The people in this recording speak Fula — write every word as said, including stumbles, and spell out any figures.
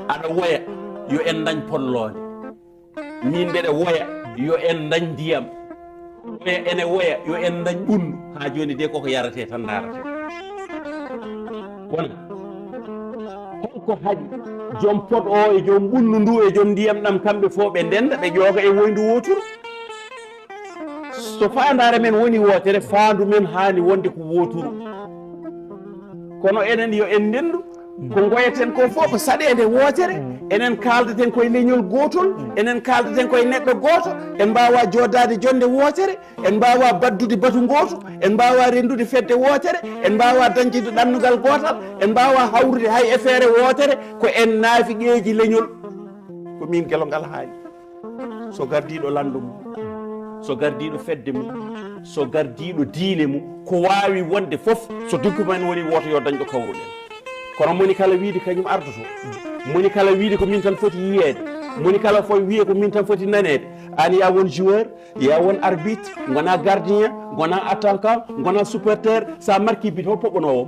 Aɗa woya yo en dañ polloonde. Min mbeɗa woya yo en dañ ndiyam. Woya ene woya yo en dañ ɓunndu. Haa jooni de koko yaratee tan ndaarate. Kono holko haɗi joom pot o e joom ɓunndu ndu e joom ndiyam ɗam kamɓe fof ɓe ndennda ɓe ƴooga e woyndu wooturu? So faandaare men woni wootere, faandu men haani wonde ko wooturu. Kono enen yo en ndenndu, ko ngoyeten ko fof ko saɗeende wootere, enen kaaldaten koye leñol gootol, enen kaaldaten koye neɗɗo gooto, en mbaawa joodaade jonnde wootere, en mbaawa baddude batu ngootu, en mbaawa renndude fedde wootere, en mbaawa dañcude ɗannungal gootal, en mbaawa hawrude hay e feere wootere, ko en naafiqeeji leñol. Ko min gelo ngal haali. So gardiiɗo lanndo mum, so gardiiɗo fedde mum, so gardiiɗo diine mum, ko waawi wonde fof, so document woni wooto yo dañɗo kawruɗen. Kono moni kala wiide kañum ardoto, moni kala wiide ko min tan foti yiyeede, moni kala fof wiye ko min tan foti naneede. An ya won joueur, ya won arbitre, ngona gardien, ngona attaquant, ngona supporteur, sa marki bit ho poɓɓonowo.